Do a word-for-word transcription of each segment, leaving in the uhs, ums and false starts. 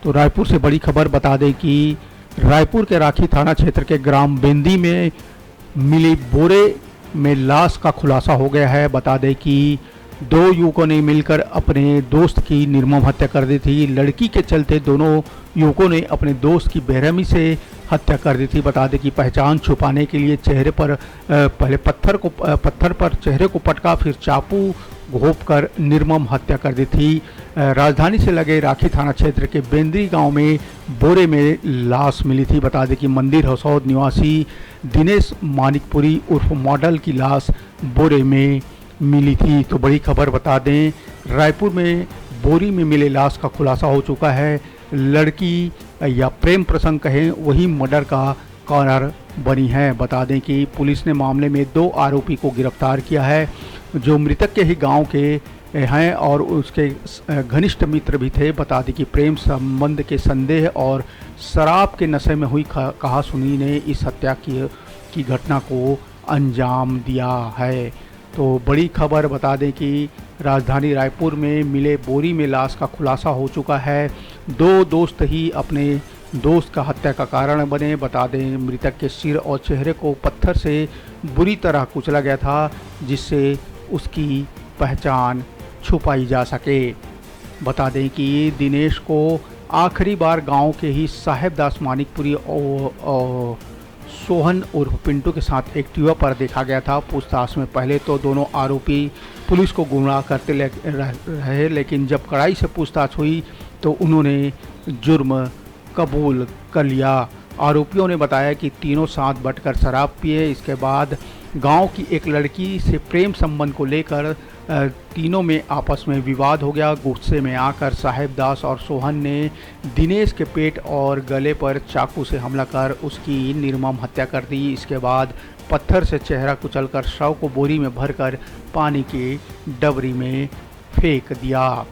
तो रायपुर से बड़ी खबर, बता दें कि रायपुर के राखी थाना क्षेत्र के ग्राम बेंदी में मिली बोरे में लाश का खुलासा हो गया है। बता दें कि दो युवकों ने मिलकर अपने दोस्त की निर्मम हत्या कर दी थी। लड़की के चलते दोनों युवकों ने अपने दोस्त की बेरहमी से हत्या कर दी थी। बता दें कि पहचान छुपाने के लिए चेहरे पर, अ, पहले पत्थर को, अ, पत्थर पर चेहरे को पटका, फिर चाकू घोंप कर निर्मम हत्या कर दी थी। अ, राजधानी से लगे राखी थाना क्षेत्र के बेंदरी गांव में बोरे में लाश मिली थी। बता दें कि मंदिर हसौद निवासी दिनेश मानिकपुरी उर्फ मॉडल की लाश बोरे में मिली थी। तो बड़ी खबर, बता दें, रायपुर में बोरी में मिले लाश का खुलासा हो चुका है। लड़की या प्रेम प्रसंग कहें, वही मर्डर का कारण बनी है। बता दें कि पुलिस ने मामले में दो आरोपी को गिरफ्तार किया है, जो मृतक के ही गांव के हैं और उसके घनिष्ठ मित्र भी थे। बता दें कि प्रेम संबंध के संदेह और शराब के नशे में हुई ख-, कहासुनी ने इस हत्या की, की घटना को अंजाम दिया है। तो बड़ी खबर, बता दें कि राजधानी रायपुर में मिले बोरी में लाश का खुलासा हो चुका है। दो दोस्त ही अपने दोस्त का हत्या का कारण बने। बता दें, मृतक के सिर और चेहरे को पत्थर से बुरी तरह कुचला गया था, जिससे उसकी पहचान छुपाई जा सके। बता दें कि दिनेश को आखिरी बार गांव के ही साहेब दास मानिकपुरी और, और सोहन उर्फ पिंटू के साथ एक्टिवा पर देखा गया था। पूछताछ में पहले तो दोनों आरोपी पुलिस को गुमराह करते ले-, रह-, रहे, लेकिन जब कड़ाई से पूछताछ हुई तो उन्होंने जुर्म कबूल कर लिया। आरोपियों ने बताया कि तीनों साथ बंटकर शराब पिए। इसके बाद गांव की एक लड़की से प्रेम संबंध को लेकर, अ, तीनों में आपस में विवाद हो गया। गुस्से में आकर साहेब दास और सोहन ने दिनेश के पेट और गले पर चाकू से हमला कर उसकी निर्मम हत्या कर दी। इसके बाद पत्थर से चेहरा कुचलकर शव को बोरी में भरकर पानी की डबरी में फेंक दिया।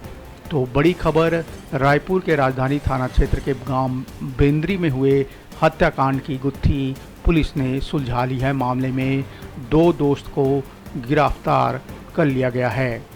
तो बड़ी खबर, रायपुर के राजधानी थाना क्षेत्र के गांव बेंदरी में हुए हत्याकांड की गुत्थी पुलिस ने सुलझा ली है। मामले में दो दोस्त को गिरफ्तार कर लिया गया है।